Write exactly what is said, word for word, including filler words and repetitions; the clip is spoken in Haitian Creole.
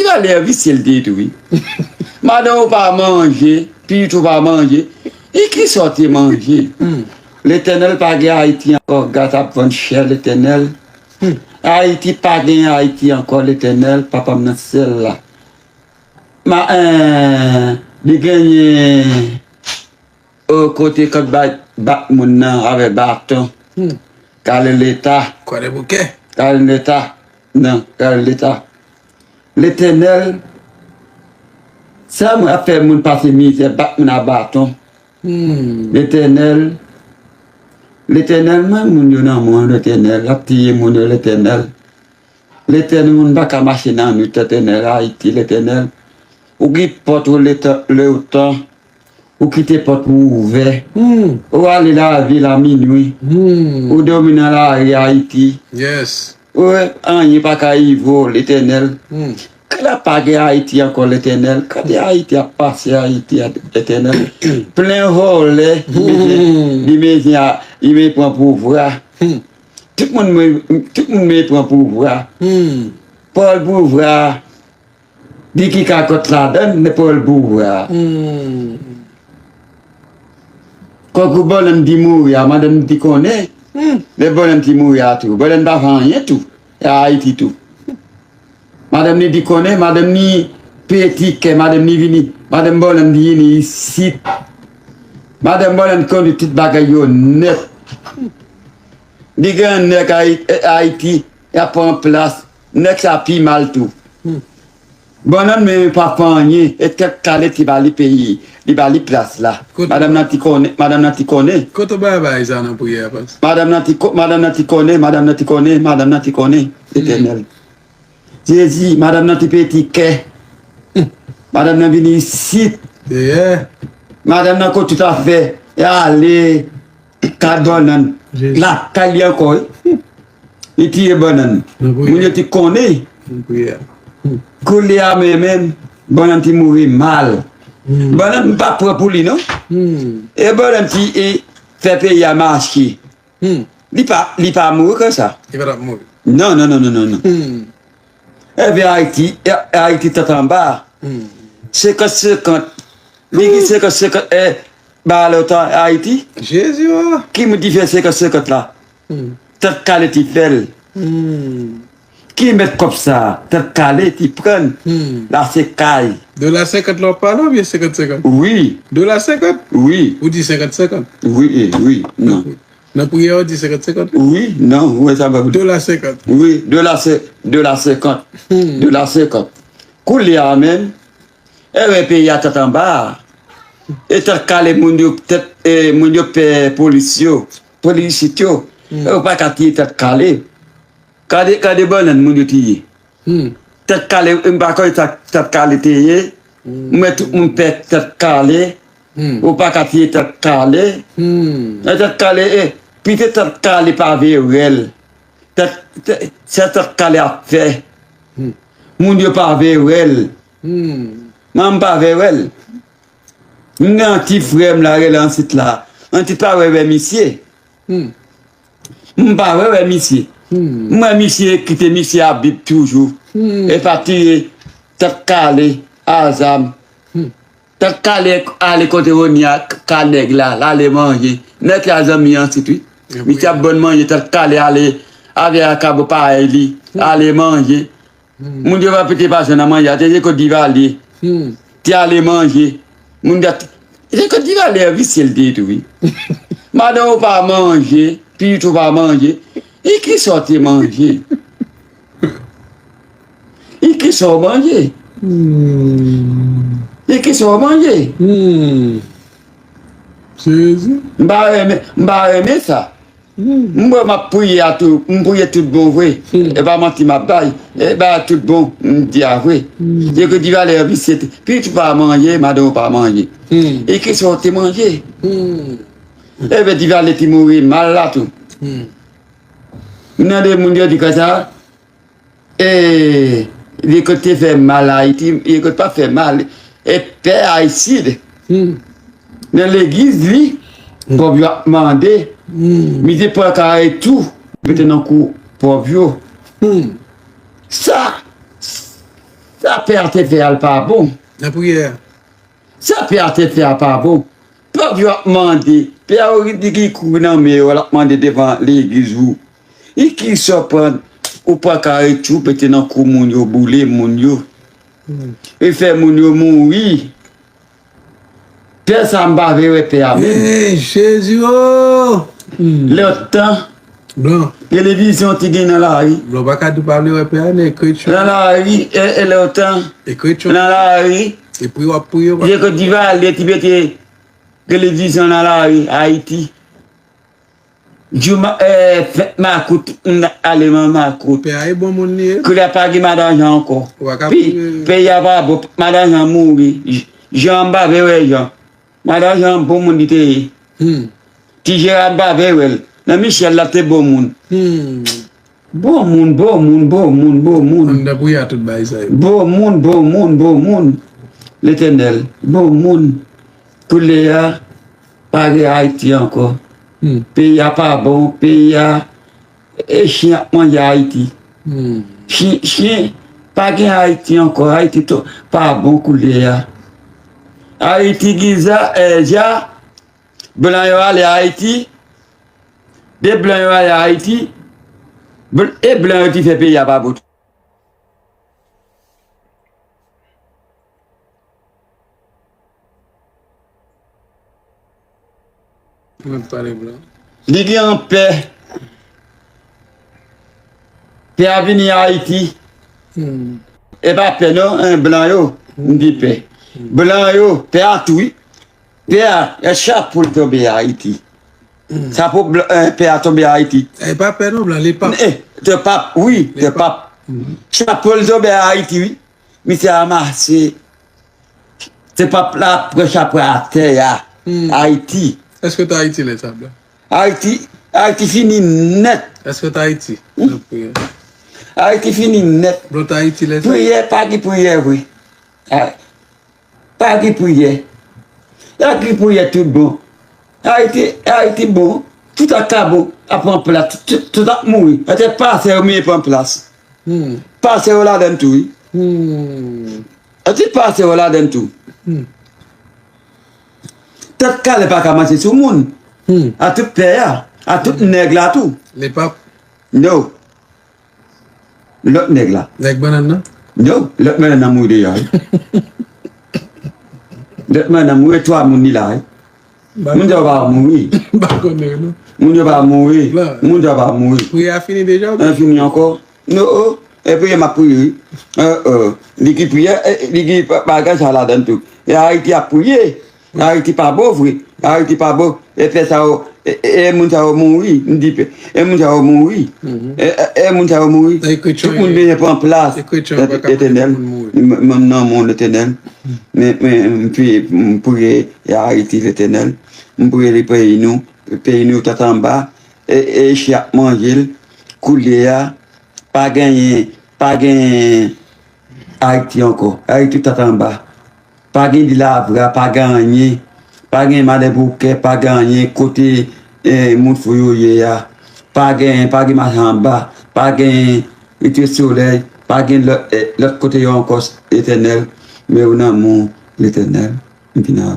Talè visye l te tou, wi. Madanm ou pa manje, pitit ou pa manje. E kisa w te manje? Letènèl pa gen Ayiti ankò, gaz ap vann chè, Letènèl. Ayiti pa gen Ayiti ankò, Letènèl, papa m nan syèl la. Ma, eh, li genyen o kote k ap bat, bat moun nan avèk baton. Kale leta. Kwadèboukè. Kale leta. Non, kale leta. Letènèl, sa moun ap fè moun pase mizè, bat moun a baton. Letènèl, Letènèl, mwen moun yo nan men w, Letènèl, l ap tiye moun yo, Letènèl. Letènèl, moun pa ka mache nan nwit, Letènèl, Ayiti, Letènèl. Ou gen pòt ou letan, letan, ou kite pòt ou ouvè. Ou ale lavil a minwi. Ou dòmi nan lari Ayiti. Ou wè, anyen pa ka rive w, Letènèl. Kè la pa gen Ayiti ankò, Letènèl. Gade Ayiti ap pase, Ayiti, Letènèl. Plen vòlè, li mete, li mete a, li mete pran pouvwa. Tout moun, tout moun mete pran pouvwa. Pran pouvwa. Di ki kakòt ladan l, men pran pouvwa. Kòk ou bòlèn di mouri a, madanm di konnen. Lè bòlèn di mouri a tou, bòlèn pa fè anyen tou. E Ayiti tou. Madanm li di konnen, madanm li peye tikè, madanm li vini, madanm bòlèn li vini isit. Madanm bòlèn konnen tout bagay yo nèt. Li gen nèg Ayi-, eh, Ayiti, y ap pran plas. Nèg sa pi mal tou. Bòlèn menm pa fè anyen, e tèt kale ki ba li peyi, li ba li plas la. Madanm nan ti konnen, madanm nan ti konnen. Kote w bay bagay sa nan priyè a, pas? Madanm nan ti ko-, madanm nan ti konnen, madanm nan ti konnen, madanm nan ti konnen. Letènèl. Jezi, madanm nan te peye tikè. Madanm nan vini isit. Madanm nan ko tout afè. E ale. Kat bòlèn. Lakay li ankò, wi. Li tiye bòlèn. Moun yo te konnen. Koulye a menm, menm, bòlèn te mouri mal. Bòlèn m pa pran pou li, non. E bòlèn ti, e, fè peyi a mache. Li pa, li pa mouri konsa. Li pa t ap mouri. Non, non, non, non, non, non. Epi Ayiti, Ayiti tèt anba. Senkant senkant. Li ki senkant senkant, eh, ba lòt Ayiti? Jezi, o. Ki moun ki fè senkant senkant la? Tèt kale ki fè l. Ki mèt kòb sa? Tèt kale ki pran l. La se kay. Dola senkant la w ap pale oubyen senkant senkant? Wi. Dola senkant? Wi. Ou di senkant senkant? Wi, eh, wi, non. Nan priyè, ou di senkant senkant? Wi, non, ou wè sa pa pou dola senkant. Wi, dola se, dola senkant. Dola senkant. Koulye a menm, e wè peyi a tèt anba. E tèt kale moun yo, tèt, e moun yo pè polis yo, polis isit yo. E yo pa ka tiye tèt kale. Gade, gade bannann moun yo tiye. Tèt kale, m pa konn sa tèt kale te ye. M wè tout moun pè tèt kale. Ou pa ka tiye tèt kale. E tèt kale, e, pite tèt kale pa vle wè l. Tèt, tèt, se tèt kale ap fè. Moun yo pa vle wè l. Mwen, m pa vle wè l. M gen yon ti frè m la, rele Antit la. Antit pa vle wè misye. M pa vle wè misye. M wè misye kite misye ap viv toujou. E pa tiye tèt kale a zam. Tèt kale ale kote Roni a, ka nèg la, l ale manje. Nèg sa zanmi Antit wi. Misye ap ban manje, tèt kale ale avè akabo parèy li, ale manje. Moun yo pa pete pa jwenn nan manje, a te ye kot Divalye. Te ale manje. Moun yo te, te kot Divalye, visye l te tou wi. Madanm ou pa manje, pitit ou pa manje. E kisa w te manje? E kisa w manje? E kisa w manje? Jezi. M pa renmen, m pa renmen sa. M wè m ap priye a tou, m priye tout bon vre. E pa manti m ap bay. E ba tout bon, m di a vre. Divalye visye, pitit ou pa manje, madanm ou pa manje. E kisa w te manje? Ebyen Divalye te mouri mal la tou. M tande moun yo di konsa, e, li kot te fè mal Ayiti, li kot pa fè mal. E pè Ayiti, nan legliz li, pòv yo ap mande, misye pran kare tou, mete nan kou pòv yo. Sa, sa Sa pè a te fè a l pa bon. Nan priyè a. Sa pè a te fè a pa bon. Pèp yo ap mande. Pè a yo di ki kouri nan men yo, l ap mande devan legliz ou. E ki sa w pran, ou pran karetchou, mete nan kou moun yo, boule moun yo. E fè moun yo mouri. Pè sa m pa vle wè pè a menm. Hey, Jezi o! Lontan, blan, televizyon te gen nan lari. Blan pa ka di w pa vle wè pè a, men ekritcha. Nan lari, e, e lontan. Ekritcha. Nan lari. E priye w ap priye, w pa. Jeko Divale te mete televizyon nan lari, Ayiti. Jou ma, eh, fèt makout, m ale nan makout. Pè a e bon moun li ye. Koulye a pa gen madan Jan ankò. Pi, peyi a pa bon, madan Jan mouri. J-, Jan m pa vle wè Jan. Madan Jan bon moun li te ye. Hmm. Ti Jera m pa vle wè l. Nan Michèl la te bon moun. Hmm. Bon moun, bon moun, bon moun, bon moun. Anndan priyè a tout bagay sa yo. Bon moun, bon moun, bon moun. Letènèl, bon moun. Koulye a, pa gen Ayiti ankò. Hmm. Peyi a pa bon, peyi a, e chen ap manje Ayiti. Hmm. Chen, chen, pa gen Ayiti ankò, Ayiti to-, pa bon koulye a. Ayiti giza, eh, ja, blan yo ale Ayiti, de blan yo ale Ayiti, bl-, e blan yo ki fè peyi a pa bon. Mwen pale blan. Li gen yon pè. Pè a vini Ayiti. Hmm. E pa pè non, en, blan yo, m di pè. Hmm. Blan yo, pè a tou wi. Pè a, e chapo l tonbe Ayiti. Hmm. Chapo blan, en, pè a tonbe Ayiti. E pa pè non blan, le pap. E, te pap, wi, te pap. Hmm. Chapo l tonbe Ayiti, wi. Misye ranmase. Se pap la pran chapo atè a. Hmm. Ayiti. Èske w te Ayiti lè sa, blan? Ayiti, Ayiti fini nèt. Èske w te Ayiti? Hmm. Nan priyè. Ayiti fini nèt. Blan, w te Ayiti lè sa? Priyè, pa gen priyè vre. Ah, pa gen priyè. Pa gen priyè tout bon. Ayiti, Ayiti bon. Tout ap ka bon. Ap pran plas. Tout, tout, tout ap mouri. Atè pastè yo menm pran plas. Hmm. Pastè yo ladann tou, wi. Hmm. Atè pastè yo ladann tou. Hmm. Tèt kale pa ka mache sou moun. Hmm. A tout pè a. A tout nèg la tou. Le pap. No. Lòt nèg la. Nèg bannann nan? No. Lòt bannann nan mouri deja, wi. Lòt bannann nan mouri, twa moun li la, wi. Moun sa yo pa mouri. M pa konnen, non. Moun yo pa mouri. Blan. Moun sa yo pa mouri. Priyè a fini deja, oubyen? An fini ankò. No, oh. E priyè m ap priye, wi. Oh, oh. Li ki priyè, eh, li ki pa-, bagay sa ladann tou. E Ayiti ap priye. Ayiti pa bon vre. Ayiti pa bon. E pè sa yo, e, e, e moun sa yo mouri. M di pè. E moun sa yo mouri. Mhm. E, e, e moun sa yo mouri. Tout moun bezwen pran plas. Letènèl. M, m, m nan men w, Letènèl. Men, men, m priye, m priye Ayiti, Letènèl. M priye li peyi nou. Peyi nou tèt anba. E, e chen ap manje l. Koulye a, pa genyen, pa genyen Ayiti ankò. Ayiti tèt anba. Pa gen dilavra, pa gen anyen. Pa gen madan bouke, pa gen anyen kote, eh, moun fou yo ye a. Pa gen, pa gen machanba, pa gen rete solèy, pa gen lòt, eh, lòt kote yo ankò, Letènèl. Men ou nan men w, Letènèl. M vin avè w.